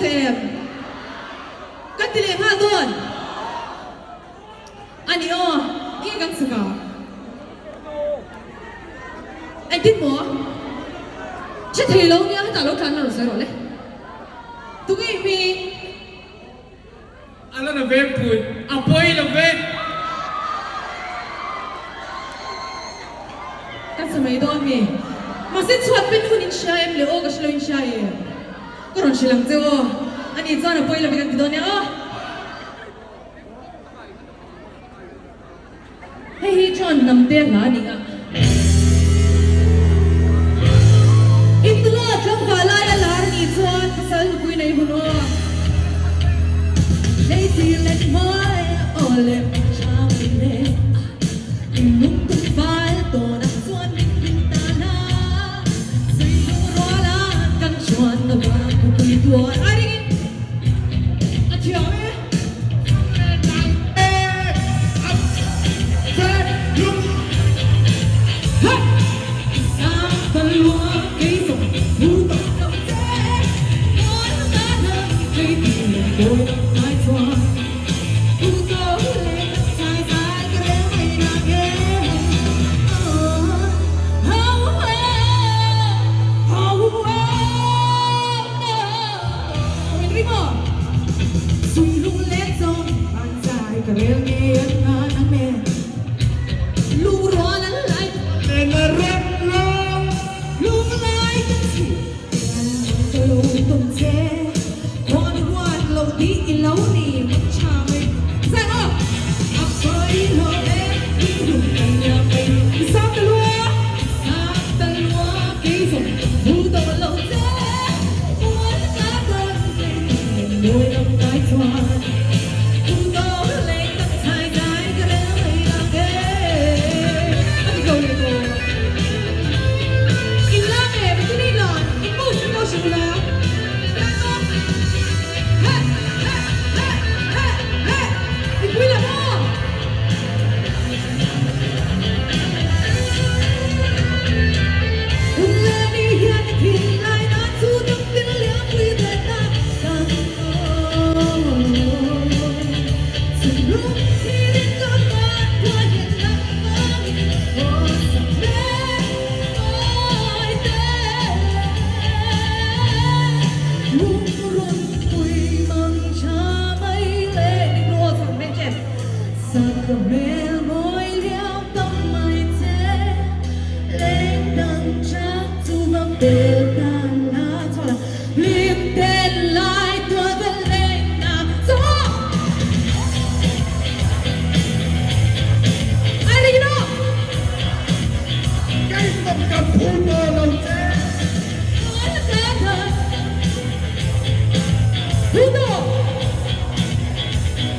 thei em? Kan ti leh nghal dawn a ni aw, nge kan chhuk a? Engtin maw? Hre thei lo nia, hetah lo tlan la rawn sawi rawh le. Tunge i hming? A la na ve pui, a pawi lo ve. Ka sa mai dawn mi. Mahse chhuat pen hun in hria em le aw ka hre lo in hria em? Ka rawn hrilh ang che aw. Ani chuan a pawi lo ve kan ti dawn nia aw. Hei hi chuan hnamte hla a ni a. Intula tlangval laia lar a nih chuan pasal nupui nei hun aw. Hei ti let hmai aw le tha mai le. In lung tum fal tawnah chuan min hlim ta la. Zui lung ruala kan chuan na vang khawpui tuar a ringin a thiam e.